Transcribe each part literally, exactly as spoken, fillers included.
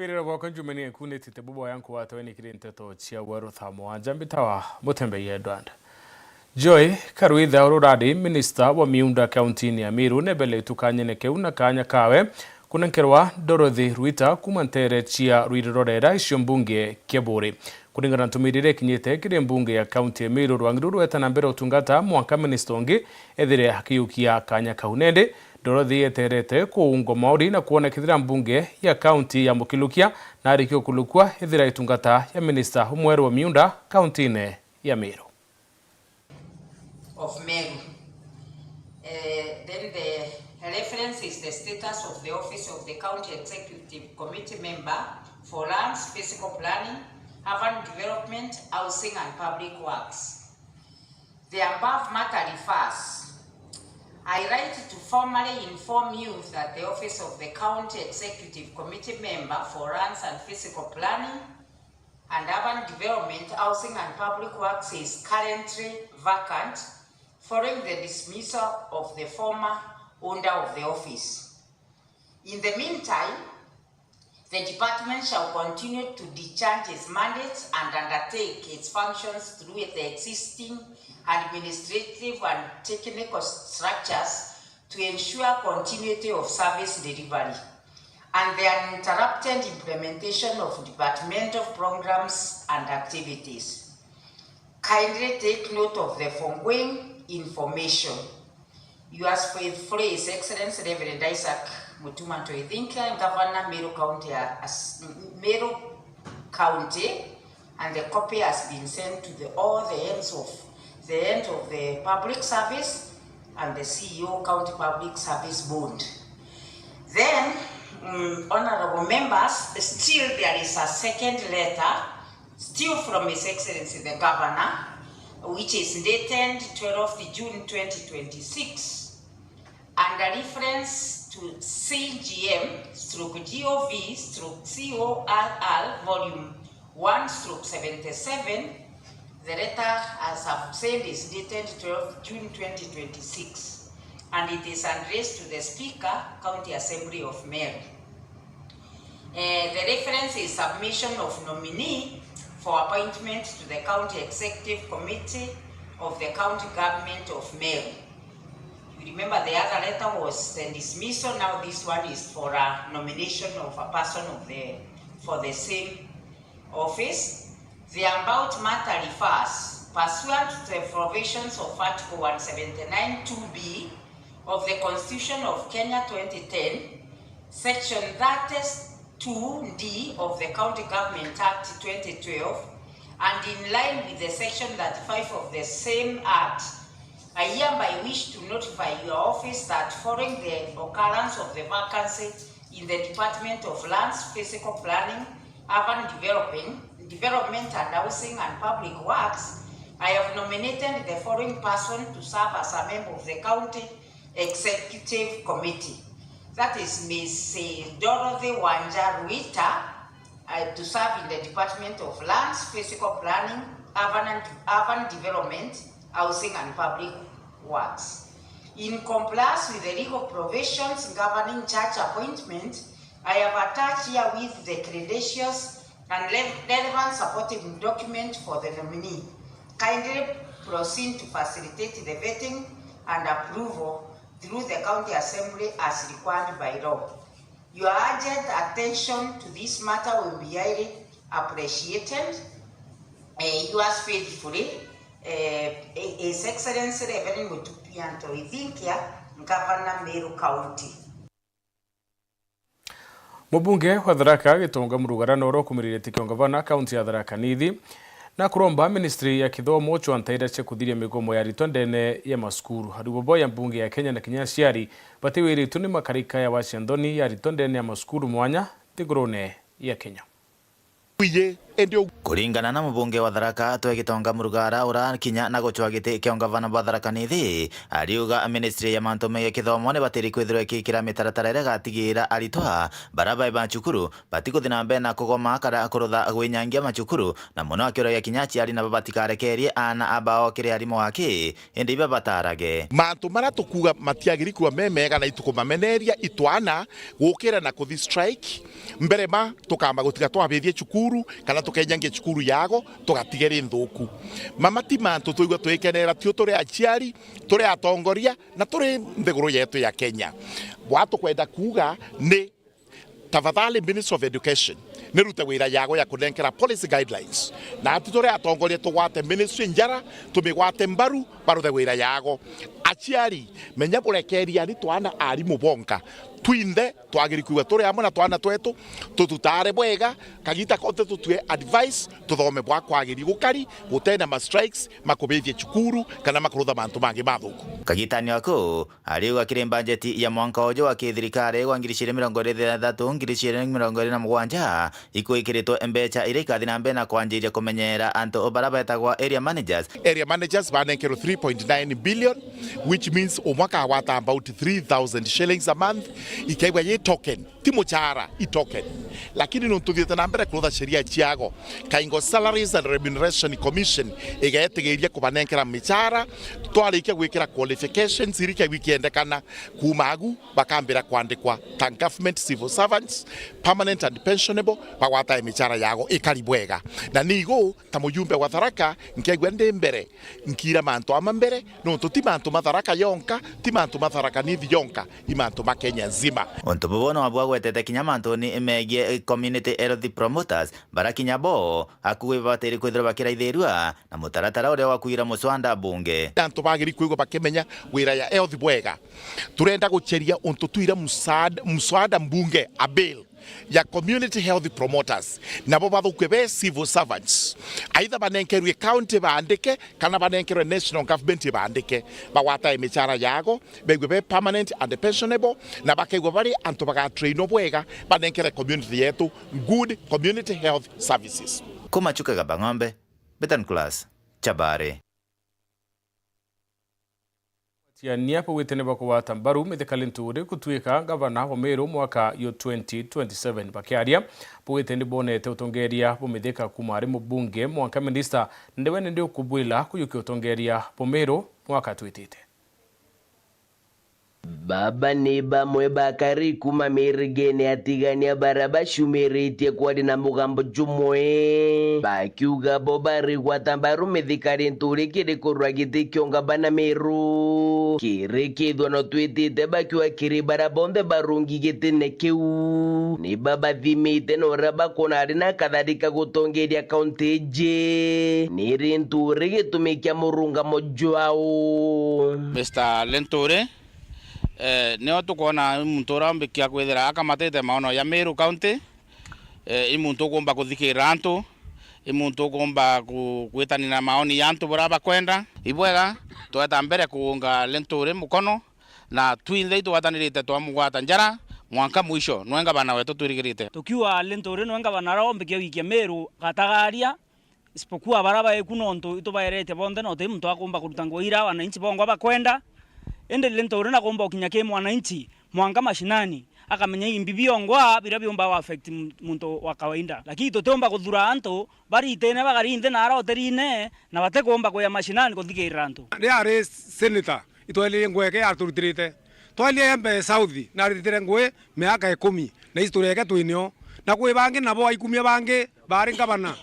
Wiriro bwakwa njumeni ekunitite buboya nkuwatawe ni kiri nteto cia weru thaa mugwanja mbitawa Mutembei Edward. Joy Karwitha ururari minista wa miunda kauntini ya Meru nebele tukanyene keu na kanya kawe kunenkerwa Dorothy Rwita kuma ntere cia rwiriro rera icio mbunge kia Buri. Kuringana na ntumirire ikinyite kiri mbunge ya kaunti ya Meru, rwangi ruru rweta na mbere utungata mwanka minista ungi ethire akiyukia kanya kau. Nendi Dorothy eterete kuungwa mauri na kwona kethira mbunge ya kaunti ya mukilukia na arikia ukulukua ethira itungata ya minista umweru wa miunda kauntine ya Meru. Of Meru. Eh, then the reference is the status of the office of the County Executive Committee member for lands, physical planning, urban development, housing and public works. The above matter refers. I write to formally inform you that the office of the County Executive Committee member for lands and physical planning and urban development, housing and public works is currently vacant following the dismissal of the former owner of the office. In the meantime, the department shall continue to discharge its mandates and undertake its functions through the existing administrative and technical structures to ensure continuity of service delivery and the uninterrupted implementation of departmental programs and activities. Kindly take note of the foregoing information. Yours faithfully, His Excellency Reverend Isaac Mutuma Ntoithinkia, Governor, Meru County, as, Meru County, and the copy has been sent to the, all the ends of the end of the public service and the C E O County Public Service Board. Then, mm, honorable members, still there is a second letter, still from His Excellency the Governor, which is dated twelfth June twenty twenty-six, under reference to C G M stroke G O V stroke C O R R volume one stroke seventy-seven. The letter, as I've said, is dated twelfth June twenty twenty-six, and it is addressed to the Speaker, County Assembly of Meru. Eh, the reference is submission of nominee for appointment to the County Executive Committee of the County Government of Meru. You remember the other letter was the dismissal, now this one is for a nomination of a person of the, for the same office. The about matter refers, pursuant to the provisions of Article one seventy-nine two B of the Constitution of Kenya twenty ten, Section thirty-two D of the County Government Act twenty twelve, and in line with the Section thirty-five of the same Act, I hereby wish to notify your office that following the occurrence of the vacancy in the Department of Lands, Physical Planning, Urban Developing, Development and Housing and Public Works, I have nominated the following person to serve as a member of the County Executive Committee. That is Miss Dorothy Wanja Ruita, uh, to serve in the Department of Lands, Physical Planning, Urban and, Urban Development, Housing and Public Works. In compliance with the legal provisions governing church appointment, I have attached herewith the credentials and le-, relevant supporting document for the nominee. Kindly proceed to facilitate the vetting and approval through the County Assembly as required by law. Your urgent attention to this matter will be highly appreciated. Eh, yours faithfully, eh, His Excellency Reverend Mutuma Ntoithinkia, Governor, Meru County. Mubunge wa Tharaka Gitonga Murugara noro kumirire tikio ngavana kaunti ya Tharaka Nithi na kuromba ministry ya kithomo chwa ntaira cia kuthiria migomo ya aritwa ndene ya masukuru. Aribobo ya mbunge ya Kenya na kinya aciari batiwiritwe ni makarika ya wacia nthoni ya aritwa ndene ya masukuru mwanya nthigurune ya Kenya. Iji Indi u- Kuringana na mubunge wa Tharaka Atwee Gitonga Murugara, urakinya na gucwa giti kia ungavana bwa Tharaka Nithi, ariuga ministry ya mantu megie kithomo ni batiri kwithirwa ikikira mitaratara iria igatigira aritwa bara bai ba cukuru batikuthi na mbere na kugoma kana kurutha gwinyangia macukuru, na muno akiuragia kinya aciari nabo batikarekerie aana bao kiri arimu aki, indi ibabatarage. Mantu maria tukuuga matiagiri kuuga me mega na itukumameneria itwana gukira na kuthi strike, mbere ma tukamba gutiga twabithie cukuru kana tukenyangia cukuru yago tugatiga iri nthuku. Mama ti mantu twigua twikenera, tio turi aciari, turi atongoria na turi nthiguru yetu ya Kenya. Bwa tukwenda kuuga ni tafadhali Ministry of Education nirute wira yago ya kunenkera policy guidelines, na ati turi atongoria tugwate ministry njara, tumigwate mbaru, barute wira yago. Aciari, menya burekeria ni twana arimu bonka. Twinthe twagiri kwigua turi amwe na twana twetu, tututare bwega, kagita konthe tutue advice, tuthome bwa kwagiri gukari, gutena ma strikes, makubithie cukuru, kana makurutha mantu mangi mathuku. Kagitani aku, ariuga kiri mbajeti ya mwanka uju wa kithirikari wa ngiri ciiri mirongo iri na ithatu, ngiri ciiri mirongo iri na mugwanja, ikwikiritwe mbeca iria ikathi na mbere na kwanjiria kumenyera antu bara betagwa area managers. Area managers banenkerwe three point nine billion, which means umwe akagwata about three thousand shillings a month, ikaigua yi token, ti muchara, i token. Lakini nontu thiete na mbere kurutha sheria ciago, kaingo Salaries and Remuneration Commission igetigiria kubanenkera michara, twarikia gwikira qualifications iria ikaigua ikiendekana, kuma agu bakambira kwandikwa ta government civil servants, permanent and pensionable, bagwatae michara yago ikari bwega. Na nigo ta mujumbe wa Tharaka, nkaigua ndi mbere, nkiira mantu ama mbere, nontu ti mantu ma Tharaka yonka, ti mantu ma Tharaka Nithi yonka, i mantu ma Kenya nzima. Untu bubu no bwagwetete kinya mantuni megie community health promoters, bara kinya bo akui babatiri kwithirwa bakiraithirua na mutaratara uria wa kuira muswanda mbunge. Antu bagiri kwigua bakimenya wira ya health bwega. Turenda gucheria untu twira muswada, muswada mbunge, a bill ya community health promoters, nabo bathukue be civil servants, either banenkerwe county baandike kana banenkerwe national government baandike, bagwatae michara yago, baigwe be permanent and pensionable, na bakaigwa bari antu bagatrainwo bwega, banenkere community yetu good community health services. Kuma Chuka Gabang'ombe, Betan Class, Chabare. Tiania bugwite ni bakugwata mbaru Mithika Linturi gutuika ngavana wa Meru mwaka yo twenty twenty-seven. Bakiaria, bugwite ni bonete utongeria bumithika kuma ari mubunge mwanka minista, ndiwe nindi ukubwila kuyukia utongeria bumiru mwaka twitite. Baba ni bamwe bakari kuma mirigene atigania bara bacumiritie kwari na mugambo jumwe, bakiuga bo barigwata mbaru Mithika Linturi kiri kurwa giti kionga bana Meru. Kiri kithwano twitite bakiuga kiri bara bonthe barungi gitine kiu, ni babathimite na uria bakwona ari na katharika gutongeria kaunti iji. Ni Linturi gitumi kia murungamo jwao. Mister Linturi, eh, nio tukwona i muntu uria umbikia kwithira akamatite maono ya Meru County. Eh, i muntu ukumba kuthikirira antu, i muntu ukumba ku-, gwitania na maoni ya antu buria bakwenda. Ibwega, tweta mbere kuunga Linturi mukono, na twinthe itugwatanirite twamugwata njara mwanka mwisho, nwe ngavana wetu twirigirite. Tukiuga Linturi nwe ngavana uria umbikia gwikia Meru gatagaria, isipokuwa bara baiku nontu itubaeretie bonthe, na uti muntu akumba kuruta nguo iria wananchi bongwa bakwenda. Indi Linturi nakumba ukinya ki mwananchi mwanka mashinani, akamenya imbi biongwa biria biumba affect m-, muntu wa kawaida. Lakini tutiumba kuthura antu bari itine bagari nthi na ara hoterine, na batikumba kuya mashinani kuthikirira antu. Riria ari senator, itwelirie ngugi yake yaturutirite. Twaria ya mbere South, naritire ngugi miaka ikumi, na history yake twinio. Na kwi bangi nabo aikumia bangi bari ngavana.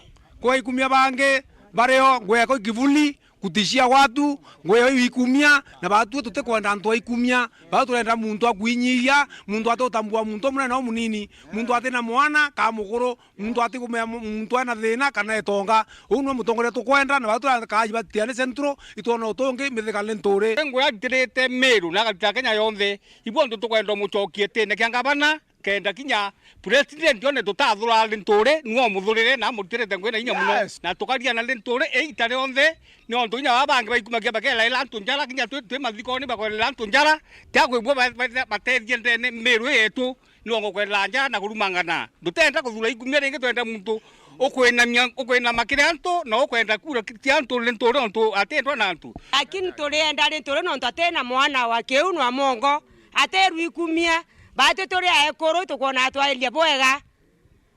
Kwi aikumia bangi bario ngugi yako ikivuli, kutishia watu, ngugi iyo ikumia, na batue tutikwenda antu aikumia. Bau turenda muntu akuinyihia, muntu atutambua muntu munene o munini, muntu atina mwana ka mukuru, muntu atikumenya mu-, muntu ena thina kana etonga. Uu niwe mutongoria tukwenda, na bau turakaaji ba Tiani Central, itwona utungi Mithika Linturi. Ngwe arutirite Meru na agaruta Kenya yonthe, ibu antu tukwenda umucokie itine kia ngavana, kenda kinya president one tutathura Linturi, niwe umuthurire na amurutirite ngugi na inya muno. Yes. Na tukaria na Linturi iita rionthe, niontu inya baa bangi baikumagia bakeraira antu njara, kinya twi, twi mathikoni bakorera antu njara, tia kwigua ba-, ba-, batethie ndene Meru yetu. Nongo kwenda nja na kurumangana. Ndutenda kuthura ikumia ringi, twenda muntu ukwinamia, ukwinama kiri antu, na ukwenda kura ki-, cia antu ni ntu uria untu atindwa na antu. Lakini turienda ri ntu ri nontu atina mwana wa kiu na mongo, atirwa ikumia. Batwi turi aekuru, tukwona atwairia bwega.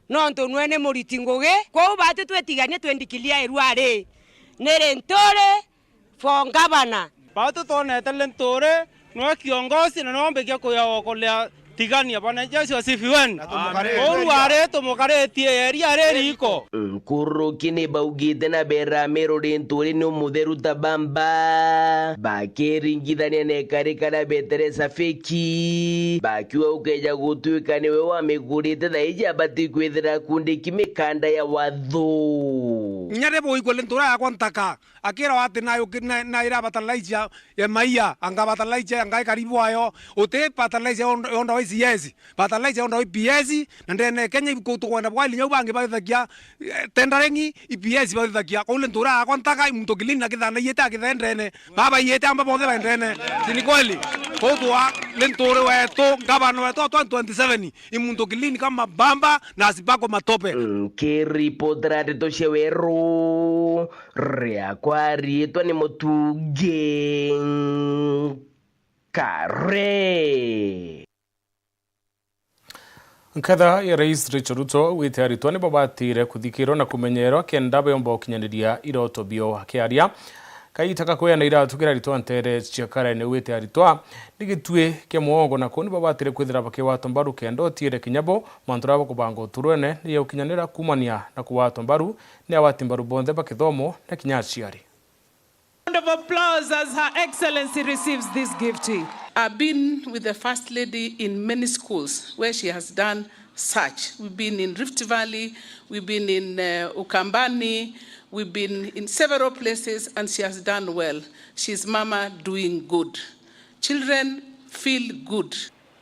Nontu nwe ni muriti ngugi, kwou batwi twitigania twendikithia irua ri, ni ri ntu ri for governor. Batwi twonete ri ntu ri nwe kiongozi na nwe ombikia kuya okolea tigania. Bwana Yesu asifiwe. Uu ari tumukaritie eri ari riko. Nkuruki ni baugite na beera Meru ri ntu ri ni umutheru ta bamba. Bakiringithania na ekari kana beteresa feki. Bakiuga ukeja gutwika niwe wamigurite thaiji abati kwithira akundiki mikanda ya watho. Inya ri buigua ri ntu ri yakwa ntaka. Akira ati na yuki-, na, na ira fertilizer ya maia, anga fertilizer, anga ikari bwayo, uti fertilizer yonda, yonda wa I C S, fertilizer yonda wa I P S, na ndene Kenya iku tukwenda bwali nyau bangi bathithagia, eh, tendering, I P S bathithagia. Kwou ri ntu ri yakwa ntaka, i muntu clean na kithana iyete akithendene. Baba iyete amba bonthe baendene. Si ni kweli? Kwou twa, ri ntu ri wetu, ngavana wetu wa twenty twenty-seven, i muntu clean kama bamba na asipakwe matope. Nkiripotera ndeto cia weru, riakwa riitwa ni Mutungi Kare. Nkatha ya Rais Rachel Ruto augite aritwa ni babatire kuthikirwa na kumenyerwa kenda beomba gukinyaniria iroto biao. Akiaria kaita ka kweana iratu kiri aritwa nteere cia Karen, augite aritwa ni gitui kia mugongo na kuu ni babatire kwithira bakigwatwa mbaru kenda utiire kinya bo mantu jaria bakubanga uturene ni jagukinyanira kuumania na kugwatwa mbaru ni agwati mbaru bonthe ba kithomo na kinya aciari. Round of applause as Her Excellency receives this gift. I've been with the First Lady in many schools where she has done such. We've been in Rift Valley, we've been in, uh, Ukambani, we've been in several places, and she has done well. She's mama doing good. Children feel good.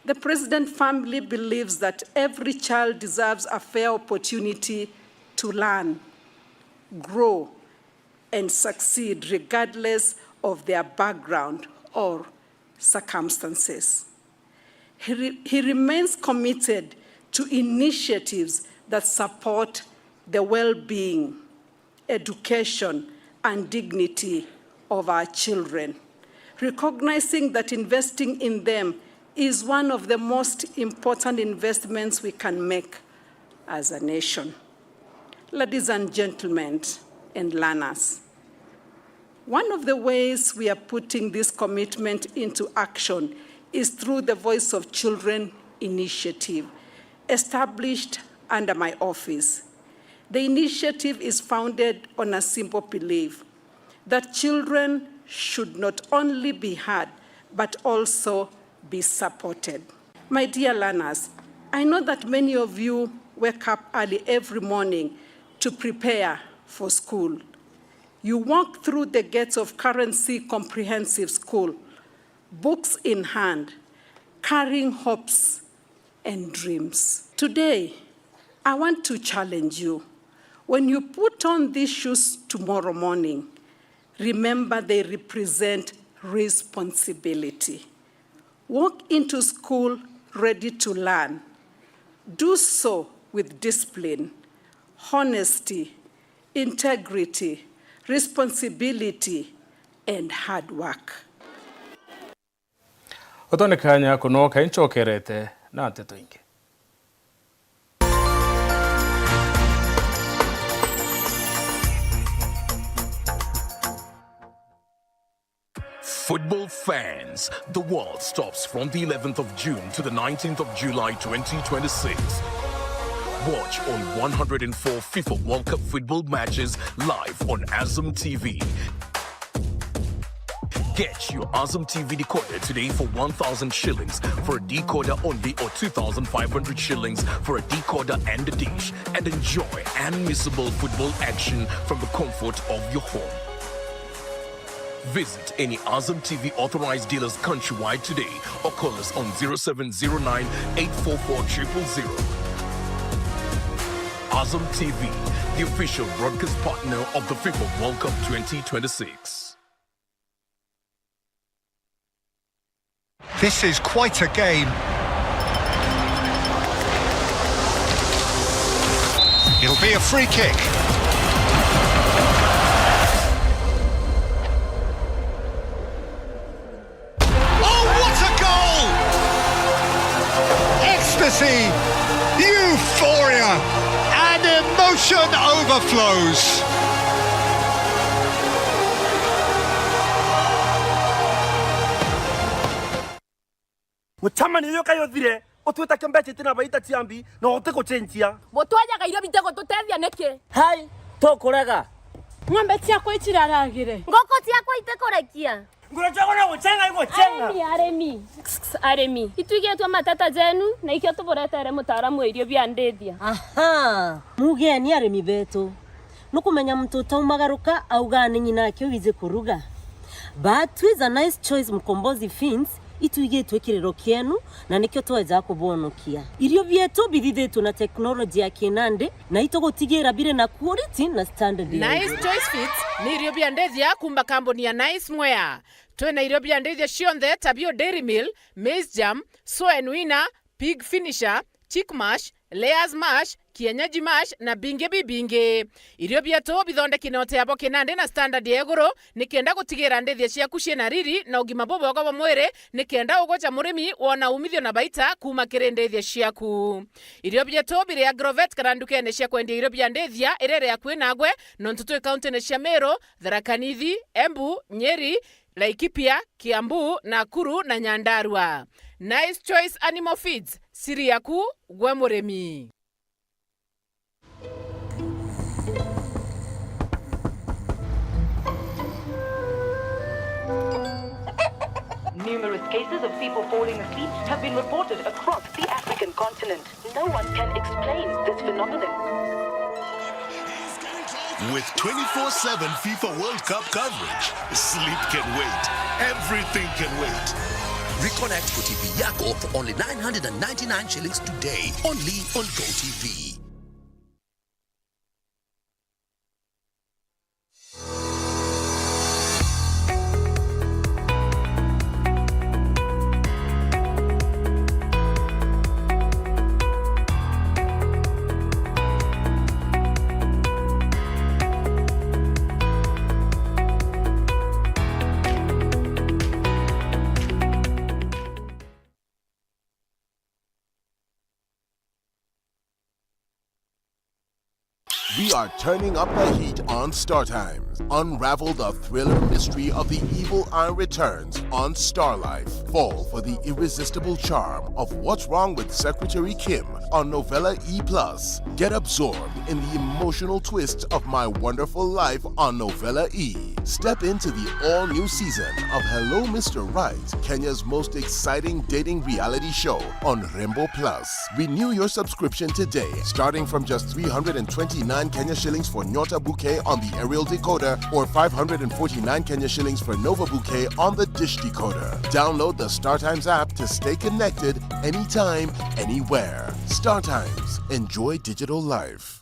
The President firmly believes that every child deserves a fair opportunity to learn, grow, and succeed regardless of their background or circumstances. He re-, he remains committed to initiatives that support the well-being, education, and dignity of our children, recognizing that investing in them is one of the most important investments we can make as a nation. Ladies and gentlemen and learners, one of the ways we are putting this commitment into action is through the Voice of Children initiative, established under my office. The initiative is founded on a simple belief that children should not only be heard, but also be supported. My dear learners, I know that many of you wake up early every morning to prepare for school. You walk through the gates of Currency Comprehensive School, books in hand, carrying hopes and dreams. Today, I want to challenge you. When you put on these shoes tomorrow morning, remember they represent responsibility. Walk into school ready to learn. Do so with discipline, honesty, integrity, responsibility, and hard work. Utone kanya kuno kai ncokerete na nteto ingi. Football fans, the world stops from the eleventh of June to the nineteenth of July twenty twenty-six. Watch all one hundred and four FIFA World Cup football matches live on Azam T V. Get your Azam T V decoder today for one thousand shillings for a decoder only, or two thousand five hundred shillings for a decoder and a dish, and enjoy unmissable football action from the comfort of your home. Visit any Azam T V authorized dealers countrywide today or call us on zero seven zero nine, eight four four, triple zero. Azam T V, the official broadcast partner of the FIFA World Cup twenty twenty-six. This is quite a game. Be a free kick. Oh, what a goal! Ecstasy, euphoria, and emotion overflows. Mucemanio uyu kai uthire, utwita kiumbe iti na baita ciambi, na uti gucenjia. Butwajaga irio bite gututethia niki? Hai, tukurega. Ng'ombe ciakwa iciraragire. Nguku ciakwa itikurekia. Nguru ciakwa no gucenga igucenga. Arimi, arimi. Arimi, itwigitwe mateta jenu, na ikio tuburetere mutaaramu wa irio bia ndithia. Aha, mugeni arimi betu. Nukumenya muntu utaumagaruka auga ni ng'ina ake wiji kuruga. But with a Nice Choice Mkombozi Feeds, itwigitwe kiriro kienu, na nikio tweja kubwonokia. Irio bietu bithithitwe na teknoloji ya kinandi, na itugutigira biri na quality na standard ya Nice iguru. Choice Feeds ni irio bia ndithia kuuma kambuni ya Nice Mwea. Twina irio bia ndithia cionthe ta bio Dairy Meal, Maize Germ, Soen Winner, Pig Finisher, Chick Mash, Layers Mash, Kienyeji Mash na bingi bibingi. Irio bietu bithondeki na uteabo kinandi na standard ya iguru, nikenda gutigira ndithia ciaku ciina riri na ugima bubwega bwa mwiri, nikenda ugwe ja murimi wona umithio na baita kuuma kiri ndithia ciaku. Irio bietu biri Agrovet kana ndukene cia kwendia irio bia ndithia iria iri akui nagwe, nontu twi kauntine cia Meru, Tharaka Nithi, Embu, Nyeri, Laikipia, Kiambu, Nakuru na Nyandarua. Nice Choice Animal Feeds, siri yaku gwe murimi. Numerous cases of people falling asleep have been reported across the African continent. No one can explain this phenomenon. With twenty-four seven FIFA World Cup coverage, sleep can wait. Everything can wait. Reconnect kwa T V yako for only nine hundred and ninety-nine shillings today. Only on Go T V. We are turning up the heat on Star Times. Unravel the thriller mystery of the evil eye returns on Star Life. Fall for the irresistible charm of What's Wrong with Secretary Kim on Novella E plus. Get absorbed in the emotional twist of My Wonderful Life on Novella E. Step into the all-new season of Hello Mister Right, Kenya's most exciting dating reality show on Rembo Plus. Renew your subscription today, starting from just three hundred and twenty-nine Kenya shillings for Nyota Bouquet on the aerial decoder or five hundred and forty-nine Kenya shillings for Nova Bouquet on the dish decoder. Download the StarTimes app to stay connected anytime, anywhere. StarTimes. Enjoy digital life.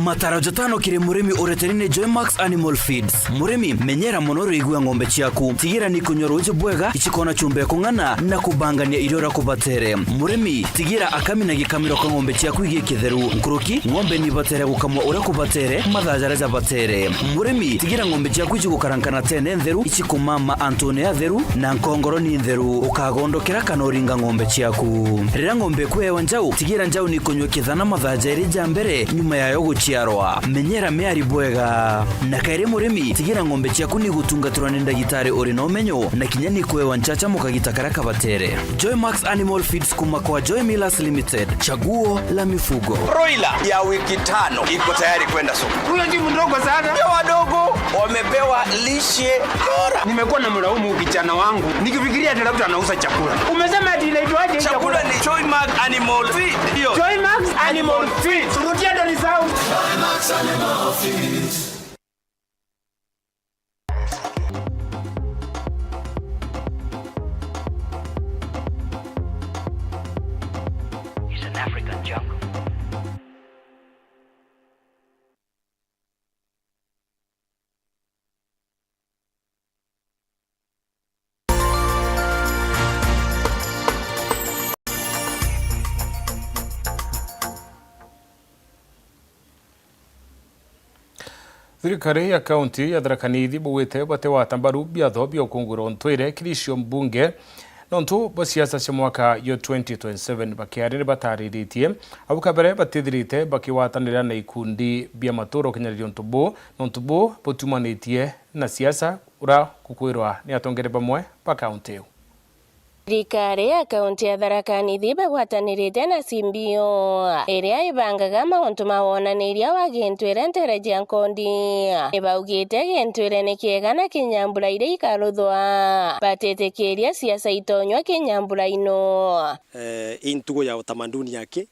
Mataro jatano kiri murimi ureteri ni Joymax Animal Feeds. Murimi, menyera mono riigua ng'ombe ciaku. Tigira ni kunywa ruuji bwega, icikona chumba ya kung'ana na kubangania irio uria kubatere. Murimi, tigira akami na gikamiro ka ng'ombe ciaku igi kitheru. Nkuruki, ng'ombe ni ibatere gukamwa uria kubatere, mathaa jaria jabatere. Murimi, tigira ng'ombe ciaku icigukarankana tene ntheru, icikumama antune atheru, na nkongoro ni ntheru. Ukagondokera kana uringa ng'ombe ciaku. Riria ng'ombe ikweewa njau, tigira njau ni kunywa kithana mathaa jairi ja mbere nyuma yayo guciarwa. Menyera miari bwega. Na kairi murimi, tigira ng'ombe ciaku ni gutungatirwa ni ndagitari uri na umenyo, na kinya ni kweewa nchacha mukagita karia kabatere. Joymax Animal Feeds kuma kwa Joy Millers Limited. Chaguo la mifugo. Broiler ya wiki tano iko tayari kwenda soko. Huyo ni mdogo sana. Ndio wadogo wamepewa lishe bora. Nimekuwa na mlaumu kijana wangu nikifikiria ati labda anauza chakula. Umesema ati inaitwaje hii chakula? Chakula ni Joymax Animal Feed. Hiyo. Joymax Animal Feed. Rudia ndo ni sound. It's an African jungle. Thirikari ya kaunti ya Tharaka Nithi bugwite batigwata mbaru biatho bia ukungwira untwire kiri cio mbunge nontu bwa siasa cia mwaka yo twenty twenty-seven. Bakiaria ni batariritie au kabere batithirite bakigwatanira na ikundi bia maturo ukinyariria untu buu, nontu buu butiumanitie na siasa, ura kukwirwa ni atongeria bamwe ba kaunti iu. Thirikari ya kaunti ya Tharaka Nithi bagwatanirite na C B O, iria ibangaga mauntu ma wonaniria wa gintwire ntere cia nkondi, ibaugite gintwire ni kiega na kinyambura iria ikaruthwa, batitikiria siasa itonywa kinyambura ino. Eh, i ntugo ya utamaduni yaki,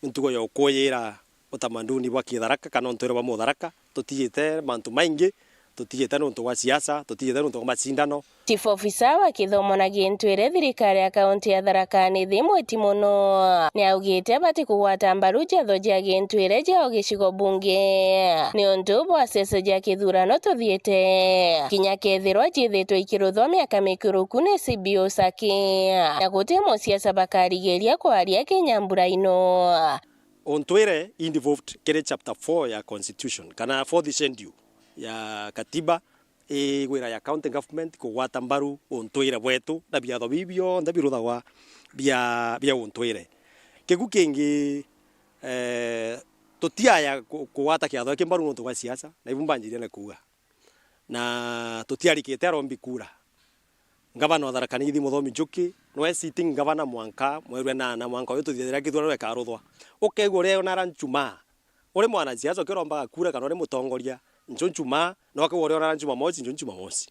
i ntugo ya ukuyira utamaduni bwa Kitharaka kana untwire bwa Mutharaka. Tutigite mantu maingi, tutigite nuntu bwa siasa, tutigite nuntu bwa macindano. Chief Officer wa kithomo na gintwire thirikari ya kaunti ya Tharaka Nithi Mweti Muno, ni augite bati kugwata mbaru ciatho cia gintwire ciao gicigo bunge, niuntu bwa siasa cia kithurano tuthiite, kinya kethirwa ciithitwe ikiruthwa miaka mikuruku ni C B O Saki, na guti musiasa bakarigiria kwaria kinyambura ino. Untwire involved kiri chapter four ya constitution, kana fourth schedule ya katiba, igwira ya county government kugwata mbaru untwire bwetu na biatho biu bionthe biruthagwa bia, bia untwire. Kiu kingi, eh, tutiaya ku-, kugwata kiatho giki mbaru nontu bwa siasa, na ibu mbanjirie na kuuga. Na tutiarikite arombi kura. Ngavana wa Tharaka Nithi Muthomi Njuki, nwe sitting ngavana mwanka mweri wa nana mwanka uyu tuthithira kithurano gikaruthwa. Ukeigua uria onara Njumaa. Uri mwanasiasa ukirombaga kura kana uri mutongoria, njo Njumaa, na ukeigua uria onara Jumamosi, njo Jumamosi.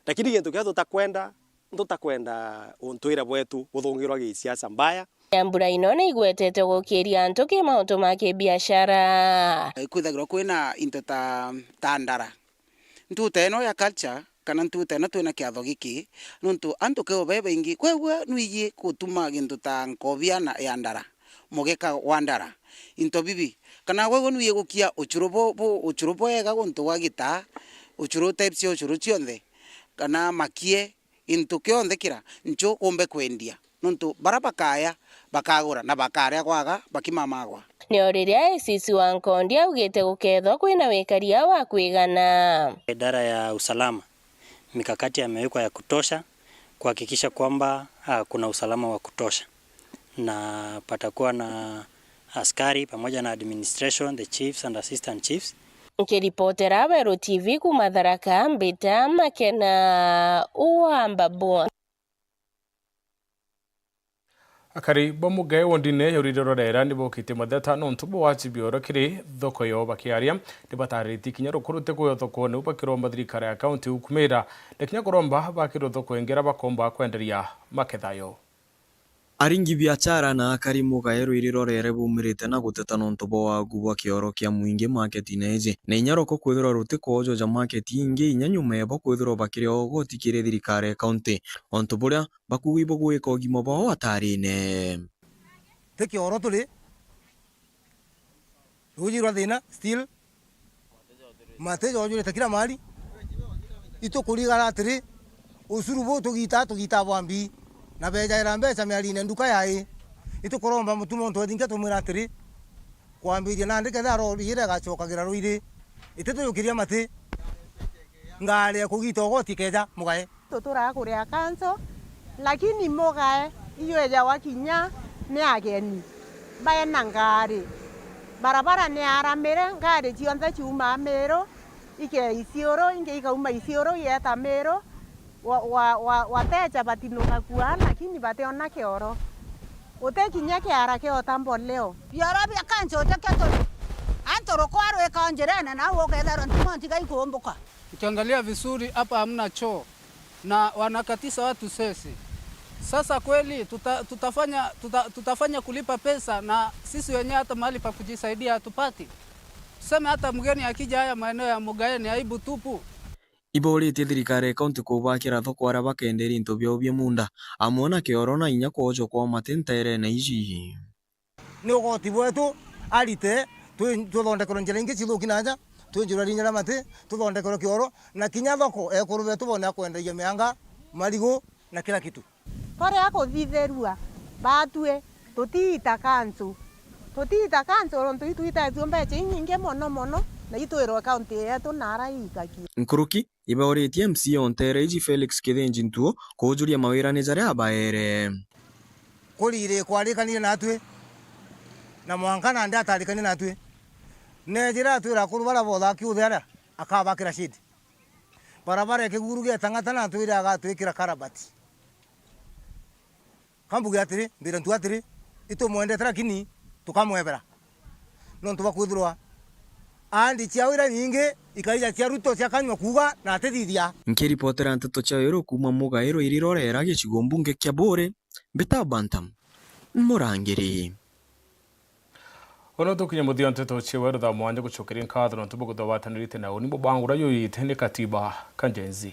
Lakini gintu kiria tutakwenda, tutakwenda untwire bwetu buthungirwa gisiasa mbaya. Nyambura ino ni igwetetwe gukiria antu ki mauntu ma kibiashara. Kwithagirwa kwina into ta, ta ndara. Ntuta ino ya culture, kana ntuta ino twina kiatho giki, nontu antu keo babaingi, kwegua nwiji gutuma gintu ta nkobia na, ya ndara, mugeka wa ndara, into bibi, kana kwegua nwiji gukia uchuru bu, bu, uchuru bwega guntu gwa gitaa, uchuru, types cia uchuru cionthe, kana makie, gintu kionthe kira nchu umbe kwendia, nontu bara bakaya bakagura na bakaria kwaga bakimamagwa. Nio riria A C C wa Nkondi augite gukethwa kwina wikaria wa kwigana. Idara ya usalama, mikakati yamewekwa ya kutosha kuhakikisha kwamba, ah, kuna usalama wa kutosha na patakuwa na askari pamoja na administration, the chiefs and assistant chiefs. Nkiripotera Weru T V kuuma Tharaka, mbita Makena wa Mbabu. Akari ba mugae wondine ya Uriri Rorera ni bokitie matheta nontu bwa wachi bioro kiri thoko yo. Bakiaria, ni batariritie kinya rukuruti kuyo thoko niu bakiromba thirikari ya kaunti gukumira na kinya kuromba bakirwe thoko ingi iria bakomba kwenderia maketha yo. Aringi biachara na akari mugae Rwiri Rorere baumirite na guteta nontu bwa wagu bwa kioro kia mwingi maketine iji, na inya roko kwithirwa rutikwojoja maketi ingi inya nyuma yabo kwithirwa bakiria ugoti kiri thirikari ya kaunti, ontu buria bakuuga ibugwika ugima bwao atarine. Ti kioro turi, ruuji rwa thina still. Mate jojurite kila mahali. Itukurigara atiri, ucuru buu tugitaa, tugitaa bwa mbii, na bejaira mbeca miarine nduka yai. Itukuromba mutu muntu ethinke tumwira atiri, kwambiria nandi kethira rori iria igacokagira ruiri, ititujukiria mati, ngari ya kugita ugoti keja mugae. Tuturaga kuria kanco, lakini mugae iyo ejagwa kinya ni ageni baena ngari. Barabara ni aramire, ngari cionthe ciumaa Miru, ikea Isiuru, ingi ikauma Isiuru igeeta Miru, wa, wa, wa, wateja batinuka kua, lakini bationa kioro. Guti kinya kiara kiota mboleo. Bioro bia kanco utikio turi, antu rukwa rwika o njirene, nau ukethirwa ntimo ntiga ikumbuka. Ukiangalia vizuri, hapa hamna choo na wanakatisa watu sesi. Sasa kweli tuta-, tutafanya, tuta-, tutafanya kulipa pesa na sisi wenyewe hata mahali pa kujisaidia hatupati? Tuseme hata mgeni akija haya maeneo ya Mugae ni aibu tupu. Ibauritie thirikari ya kaunti kubakira thoko aria bakenderia into biao bia munda, amwe na kioro na inya kwojwa kwa mati nterene iji. Ni ugoti bwetu arite, twi-, tuthondekerwe njira ingi cithuki na nja, twinjirwe rinya ria mati, tuthondekerwe kioro, na kinya thoko ekuru betu bone akwenderia mianga, marigu, na kila kitu. Koria kuthithirua, batwi tutiita kancu. Tutiita kancu nontu itwitethua mbeca inyingi mono mono, Na itwirwe kaunti yetu nara ikaki. Nkuruki ibauritie M C A o nteere iji Felix Kithinji Ntuo kuujuria mawira ni jaria abaere. Kuriri kwarikanire natwi, na mwanka nandi atarikanie natwi. Neejire atwira akuru baria boothaa kiuthi aria, akabakira shade. Barabara ya Kiguru gietang'ata na atwire agatwikira karabati. Kambuge atiri, mbira ntu atiri, itumwendete lakini tukamwebera. Nontu bwa kwithirwa ahadi ciao iria nyingi ikaija cia Ruto ciakanyua kuuga na atithithia. Nkiripotera nteto cia Weru kuuma Mugairo irirorera gicigo mbunge kia Buuri, mbita Bantam, Murangiri. Ono tukinye muthia nteto cia Weru thaa mwanja gucokeria nkatho nontu bwa kuthubatanirite na uni bubangura yuyite ni katiba ka Gen Z.